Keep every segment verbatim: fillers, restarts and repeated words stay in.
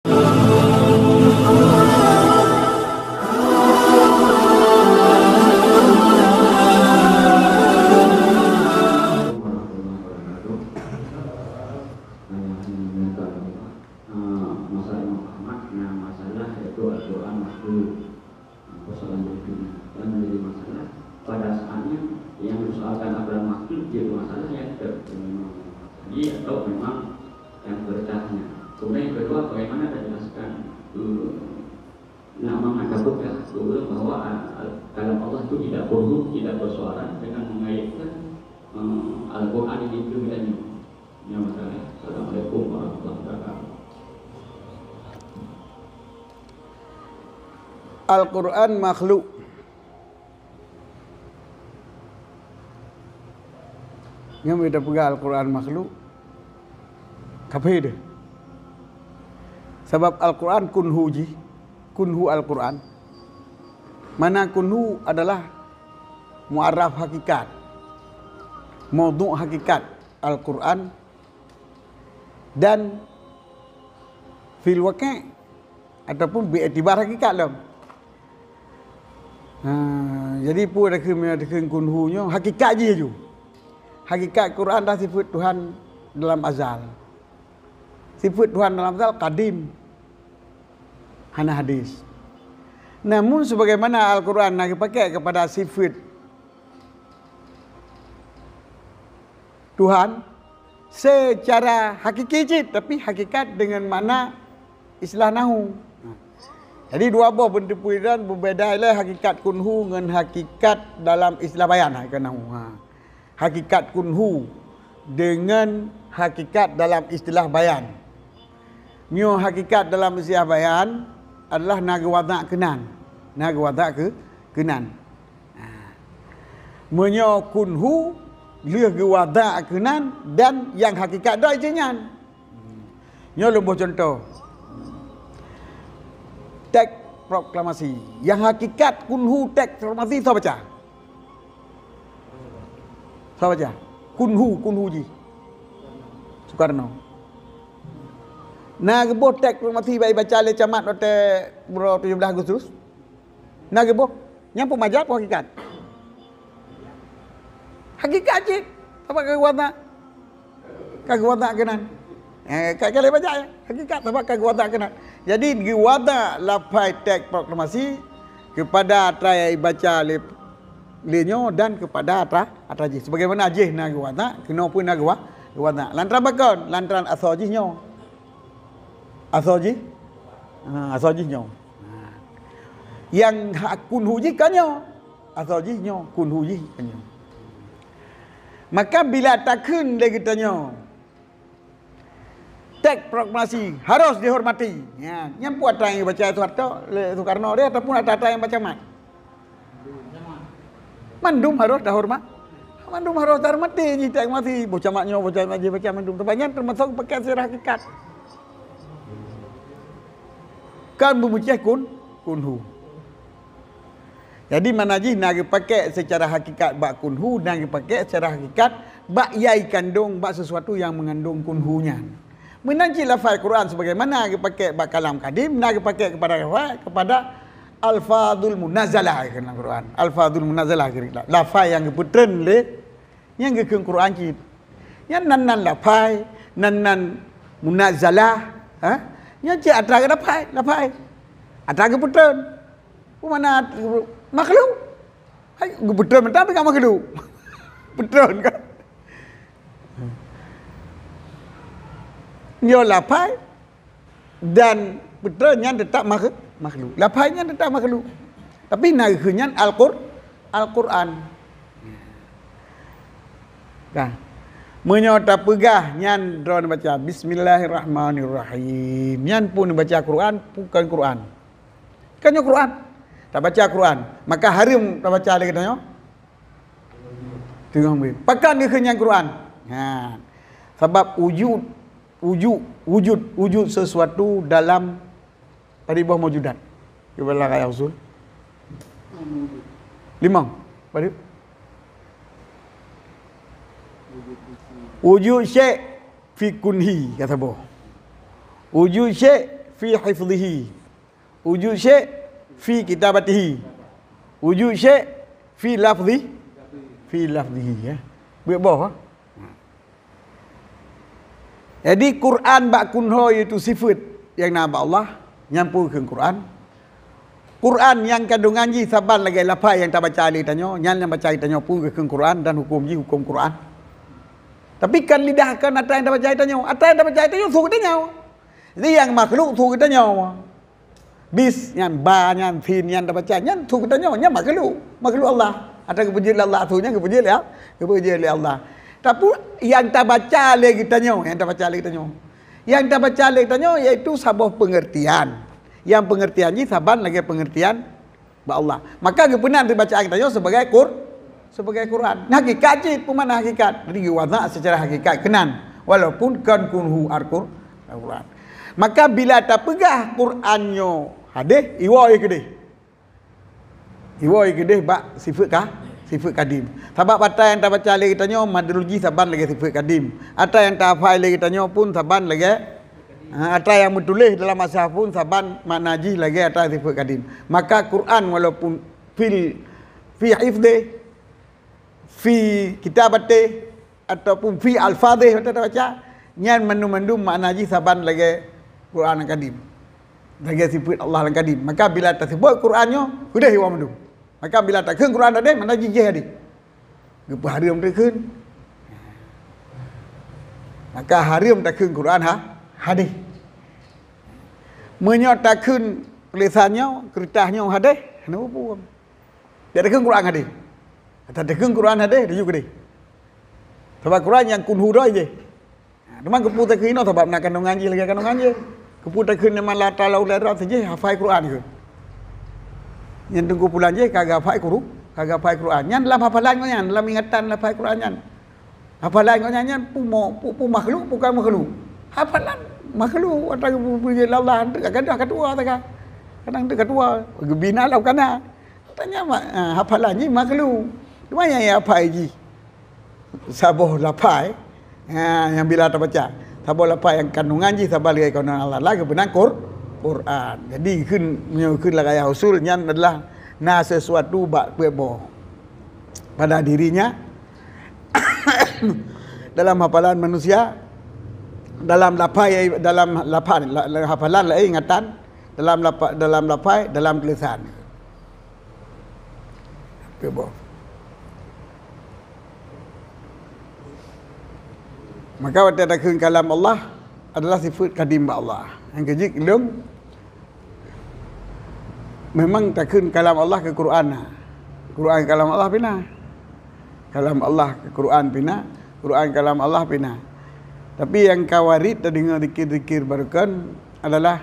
Masalah Imam Ahmad, nah, masalah yaitu Al-Quran makhluk. Nah, persoalan berikutnya yang menjadi masalah, pada saatnya yang dipersoalkan Al-Quran makhluk, yaitu masalah yang ter-, memang jadi atau memang yang berkahnya. Kemudian yang kedua, bagaimana tadi jelaskan, eh, nak mengatakan bahwa, eh, kalam Allah itu tidak berhuruf, tidak bersuara dengan mengaitkan, eh, Al-Quran ini ke bilanya. Yang masalah. Assalamualaikum warahmatullahi wabarakatuh. Al-Quran makhluk. Nyang beda peugah Al-Quran makhluk, kafé deh. Sabab Al-Quran kunhu jih, kunhu Al-Quran. Mana kunhu adalah muaraf hakikat, maudhu hakikat Al-Quran, dan fil waqi' ataupun bi iktibar hakikat lom. Ha, jadi peue takheun, takheun kunhu nyoe hakikat jih laju. Hakikat Quran dah sifeut Tuhan dalam azal. Sifeut Tuhan dalam azal kadim. Hana hadis. Namun sebagaimana Al-Quran na geupakai kepada sifeut Tuhan secara hakiki cit, tapi hakikat dengan makna istilah nahu. Jadi dua boh beuneuteupeu dan beubeda lé hakikat kunhu ngon hakikat dalam istilah bayan, hakikat nahu. Ha. Hakikat kunhu dengan hakikat dalam istilah bayan. Nyoe hakikat dalam istilah bayan adalah na geuwadak keunan. Na geuwadak keu-, keunan. Ha. Meunyoe kunhu lheueh geuwadak keunan dan nyang hakikat doi cit nyan. Nyoe lôn boh cuntoh. Teks proklamasi. Nyang hakikat kunhu teks proklamasi soe baca? Soe baca? Kunhu, kunhu jih. Soekarno. Na geuboh teks proklamasi bak baca lé camat watèe uroe tujoh belas Agustus? Na geuboh. Nyan peue maja peue hakikat? Hakikat cit. Sabab ka geuwadak. Ka geuwadak keunan. Eh, ka, ka lheueh baca, ya. Hakikat sabab ka geuwadak keunan. Jadi, geuwadak lafai teks proklamasi kepada atra nyang baca lé, lé nyoe dan kepada atra, atra jih. Sebagaimana jih na geuwadak, keunoe pun na geuwa-, geuwadak. Lantaran pakon? Lantaran asoe jih nyoe. Asoe jih? Ha, asoe jih nyoe. Ha. Nyang ha-, kunhu jih ka nyoe. Asoe jih nyoe, kunhu jih ka nyoe. Maka bila takheun lé geutanyoe, teks proklamasi harus dihormati. Ya, nyan peue atra nyang baca Soeharto, lé Soekarno dia ataupun atra-atra nyang baca mat? Mandum harôh tahoreumat. Mandum harôh tahoreumat, jih teuhoreumat, boh camat nyoe, boh camat jih, boh camat mandum. Teuma nyan teumasok pakai secara hakikat. Kan beumeucéh kun, kunhu. Jadi, mana jih na geupakai secara hakikat bak kunhu, na geupakai secara hakikat bak yai kandong, bak sesuatu nyang meungandong kunhu nyan. Meunan cit lafai Quran sebagaimana geupakék bak kalam kadim, na geupakék kepada lafai, kepada alfazul munazzalah dalam Quran. Alfazul munazzalah, lafai nyang geupeutreun lé, nyang geukheun Quran cit. Nyan nan-nan lafai, nan-nan munazzalah, ha? Nyan cit atra lafai, lafai. Atra geupeutreun. Peue makna makhluk? Hai, geupeutreun mantong, tapi ka makhluk. Peutreun kan? Nyoe lafai dan peutreun nyan teutap makh-, makhluk. Lafai nyan teutap makhluk. Tapi na geukheun nyan Al-Qur-, Al-Quran. Kan? Meunyoe tapeugah nyan droeneuh baca, "Bismillahirrahmanirrahim." Nyan pun baca Quran, bukan Quran. Kan nyoe Quran. Tabaca Quran. Maka hareuem tabaca lé geutanyoe. Teungoh meuet. Pakon geukheun nyan Quran? Ha. Sabab wujud, wujud, wujud, wujud sesuatu dalam padum boh maujudat. Cuba lah kaya usul. Limong. Padum? Wujud syai' fi kunhi, kata boh. Wujud syai' fi hifzihi. Wujud syai' fi kitabatihi. Wujud syai' fi lafzi, fi lafzihi, ya. Buet boh, ha? Jadi, Quran bak kunho, yaitu sifeut nyang na bak Allah, nyan peue kheun Quran. Quran nyang kandungan jih saban lagèe lafai nyang tabaca lé tanyoe, nyan nyang baca lé tanyoe peue kheun Quran dan huköm jih huköm Quran. Tapi kan lidah, kan atra nyang tabaca lé tanyoe. Atra nyang tabaca lé tanyoe su geutanyoe. Jadi, nyang makhluk su geutanyoe. Bis nyan, ba nyan, sin nyan tabaca, nyan su geutanyoe, nyan makhluk, makhluk Allah. Atra geupeujeuet lé Allah, su nyan geupeujeuet lé, geupeujeuet lé Allah. Tapi nyang tabaca lé geutanyoe, nyang tabaca lé geutanyoe. Nyang tabaca lé geutanyoe yaitu saboh peungeurtian. Nyang peungeurtian jih saban lagèe peungeurtian bak Allah. Maka geupeunan bacaan geutanyoe sebagai Qur-, sebagai Quran. Hakikat cit, peue makna hakikat? Jadi geuwazak secara hakikat keunan, walaupun kon kunhu Al-Qur-, Al-Quran. Maka bila tapeugah Quran nyoe hadis, iwoe keudeh. Iwoe keudeh bak sifeut ka, sifeut kadim. Sabab atra nyang tabaca lé geutanyoe madlul jih saban lagèe sifeut kadim. Atra nyang tahafai lé geutanyoe pun saban lagèe, ha, atra nyang meutuléh dalam mushaf pun saban makna jih lagèe atra sifeut kadim. Maka Quran walaupun fil, fi hifdhi, fi kitabati, ataupun fi alfadhi, watèe tabaca, nyan mandum-mandum makna jih saban lagèe Quran nyang kadim. Lagèe sifeut Allah nyang kadim. Maka bila tasebut Quran nyoe, keudeh iwoe mandum. Maka bila takheun Quran hadis, makna jih jih hadis. Geupeuhareuem takheun. Maka hareuem takheun Quran ha, hadis. Meunyoe takheun tulésan nyoe, keureutah nyoe hadis, hana peue-peue. Jak takheun Quran hadis. Ata takheun Quran hadis, laju keudeh. Sabab Quran nyang kunhu droe jih. Ha, teuma keupeue takheun inoe sabab na kandungan jih lagèe kandungan jih. Keupeue takheun nyan Allah Taala ulèe droe jih hafai Quran kheun. Nyan Teungku Pulan jih ka geuhafai Quru-, ka geuhafai Quran. Nyan lam hafalan gobnyan, lam ingatan hafai Quran nyan. Hafalan gobnyan nyan peue mo-, peue, peue makhluk, peue kon makhluk. Hafalan makhluk, atra geupeujeuet lé Allah, kadang ka tuha, kadang ka tuha. Geubina lam kana. Tanya mak, ha, hafalan jih makhluk. Cuma nyang hafai jih saboh lafai, ha, nyang bila tabaca. Saboh lafai nyang kandungan jih saban lagèe keunan Allah, lagèe beunang Qur-, Quran. Jadi, kheun, meunyoe kheun lam gaya usul, nyan adalah na sesuatu bak peuet boh pada dirinya, dalam hafalan manusia, dalam lafai, dalam lafai, la-, la-, hafalan laén ingatan, dalam lapa-, dalam lafai, dalam tulésan. Cuba. Maka watèe takheun kalam Allah adalah sifeut kadim bak Allah. Nyang keujeuet lom memang takheun kalam Allah keu Quran na. Quran kalam Allah pih na. Kalam Allah keu Quran pih na. Quran kalam Allah pih na. Tapi nyang ka waréd tadeungoe zikir-zikir barokon adalah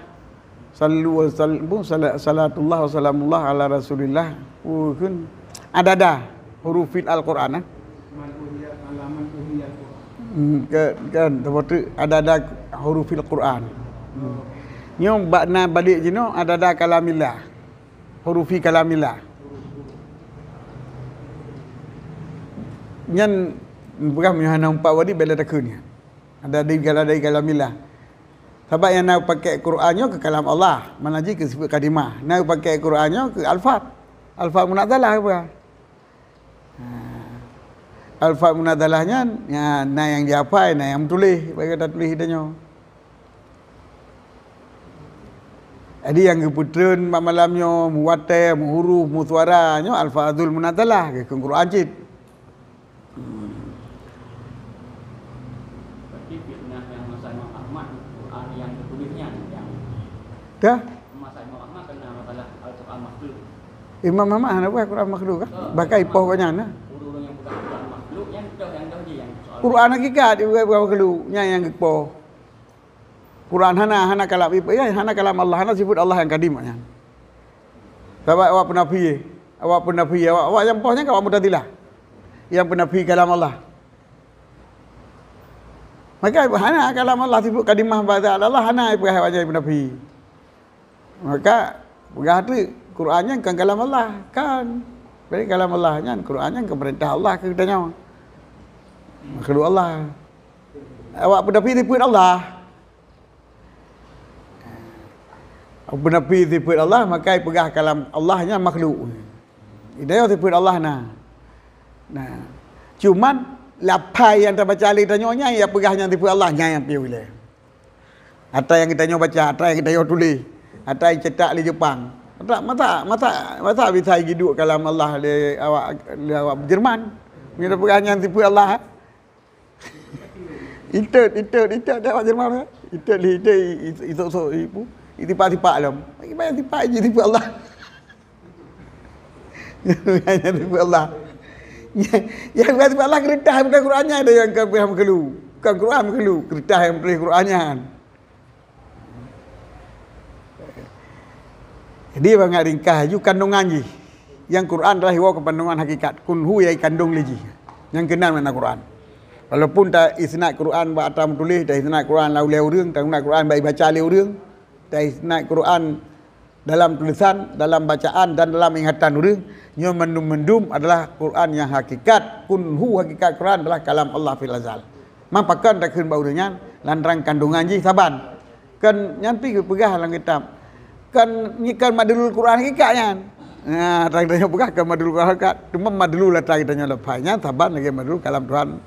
Sallu wa sal-, bu, sala-, salatullah wa salamullah ala Rasulillah. Pukon adada hurufil Al-Quran, eh? Hmm, ke-, kan, teuma treuk adada hurufil Quran. Hmm. Nyoe bak na balik jinoe adada kalamillah. Hurufi kalamillah. Nyan bukan meunyoe hana umpat wadi bela takheun nyan. Adada, adada kalamillah. Sabab nyang na pakèk Quran nyoe keu kalam Allah, mana jih keu sifat kadimah. Na pakèk Quran nyoe keu alfaz. Alfaz munazzalah apa? Ha. Alfaz munazzalah nyan, nya, na nyang jihafai, na nyang meutuléh, bagi tatuléh tanyoe. Jadi nyang geupeutreun bak malam nyoe, meuwatèe, meuhuruf, meusuara, nyoe alfazul munazzalah, geukheun Quran cit. Hmm. Berarti fitnah yang masa Imam Ahmad, Quran yang tertulisnya yang Dah? Masa Imam Ahmad kena masalah Al-Quran makhluk. Imam Ahmad hana buat Quran makhluk kan? Oh, bahkan ipoh kau nyan nah. Urang yang pegang Quran makhluk, yang dah, yang dah je yang soal Quran hakikat dia bukan, bukan makhluk, nyan yang ipoh. Quran hana, hana kalam, ya, hana kalam Allah, hana sifat Allah yang kadim nyan. Sabab awak penafi, awak penafi, awak, awak nyang poh nyan kan awak Mu'tazilah. Yang penafi kalam Allah. Maka hana kalam Allah sifat kadimah bak zat Allah, hana ipeugah awak nyan penafi. Maka peugah tu Quran nyan kan kalam Allah, kan. Jadi kalam Allah nyan, Quran nyan kan peurintah Allah keu geutanyoe. Makhluk Allah. Awak penafi sifat Allah. Peunafi sifeuet Allah, maka peugah kalam Allah nyan makhluk. Itanyoe sifeuet Allah na. Nah, cuman lafai nyang tabaca lé tanyoe nyan, ya peugah nyan sifeuet Allah nyan nyang piôh ilée. Ata nyang geutanyoe baca, ata nyang geutanyoe tuléh, ata nyang cetak lé Jepang. Masa, masa, masa, masa bisa jiduek kalam Allah lé awak, lé awak Jerman? Meunyoe peugah nyan sifeuet Allah, eh? Itot, itot, itot, awak Jerman, eh? Itot lé, itot, i-, i-, isok-sok, ipu, itipak-tipak lom. Bagi banyak tipak je sifeuet Allah. Hanya sifeuet Allah. Ya, ya, sifeuet Allah keureutah, bukan Quran nyan ada yang kafir makhluk. Bukan Quran makhluk, keureutah nyang tuléh Quran nyan. Jadi, bangat ringkah laju kandungan jih. Yang Quran adalah iwoe keu kandungan hakikat. Kun hu ya ikandong lé jih. Nyang keunan makna Quran. Walaupun ta isnad Quran bak ata meutuléh, ta isnad Quran lam ulée ureuëng, ta isnad Quran bak ibaca lé ureuëng, ta isnad Quran dalam tulisan, dalam bacaan dan dalam ingatan ureuëng, nyoe mandum-mandum adalah Quran yang hakikat. Kun hu hakikat Quran adalah kalam Allah fil azal. Man pakon takheun bak ureuëng nyan, lantaran kandungan jih saban. Kan nyan pi geupeugah lam kitab. Kan nyi kan madlul Quran hakikat nyan. Nah, tanyoe peugah kan madlul Quran hakikat. Cuma madlul ata geutanyoe lafai nyan saban lagée madlul kalam Tuhan.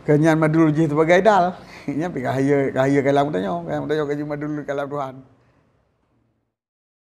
Kan nyan madlul jih sebagai dal. Nyan pi kahaya, kahaya kalam tanyoe. Kalam tanyoe kan madlul kalam Tuhan.